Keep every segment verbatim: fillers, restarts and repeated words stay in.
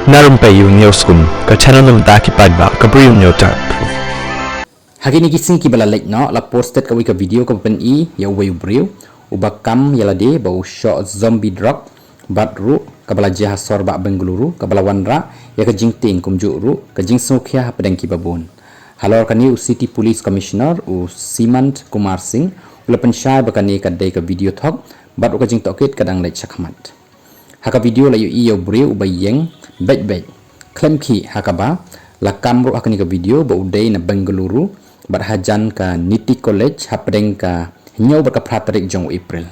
Na rympei ïa u News Kum, ka channel na bynta ki paidbah, ka briew nyo tap. Ha kine ki sngi kiba la leit noh, la posted kawei ka video kaba pyni ïa uwei u briew uba kam ïa lade ba u shoh zombie drug, bad ruh kaba la jia ha sor bah Bengaluru, kaba la wanrah ïa ka jingtieng kumjuh ruh ka jingsngewkhia hapdeng kiba bun. Halor kane u City Police Commissioner u Sumant Kumar Singh u la pynshai ba kane ka dei ka video thok, bad ruh ka jingtohkit ka dang leit shakhmat. Ha ka video la ïohi ïa u briew uba ïeng beit beit khlem khih, ha kaba la kam ruh ha kane ka video ba u dei na Bengaluru bad hajan ka Niti College hapdeng ka hynñiew bad ka phra tarik jong u April.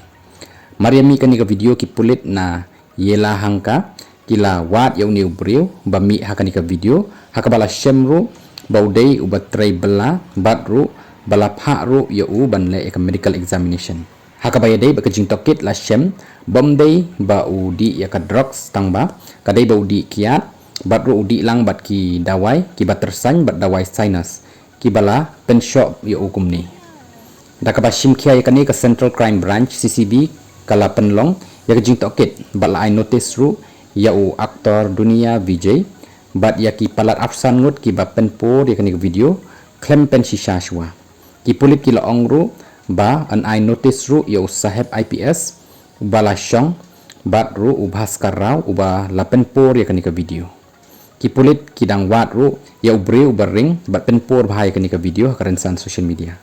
Mar ïa mih kane ka video, ki pulit na Yelahanka ki la wad ïa une u briew ba mih ha kane ka video, ha kaba la shem ruh ba u dei uba trei bylla bad ruh ba la phah ruh ïa u ban leh ïa ka medical examination. Ha kaba ïadei bad ka jingtohkit, la shem ba ym dei ba u dih ïa ka drugs, tangba ka dei ba u dih kiad bad ruh u dih lang bad ki dawai kiba tyrsain bad dawai sinus kiba la pynshoh ïa u kumne. Da kaba shim khia ïa kane, ka Central Crime Branch, C C B, ka la pynlong ïa ka jingtohkit bad la ai notice ruh ïa u actor Dunia Vijay bad ïa ki palat arphew san ngut kiba pynpur ïa kane ka video khlem pynshisha shuwa. Ki pulit ki la ong ruh ba yn ai notice ruh ïa u Saheb I P S uba la shong bad ruh u Bhaskar Rao uba la pynpur ïa kane ka video. Ki pulit ki dang wad ruh ïa u briew uba ring bad pynpur bha ïa kane ka video ha ka rynsan social media.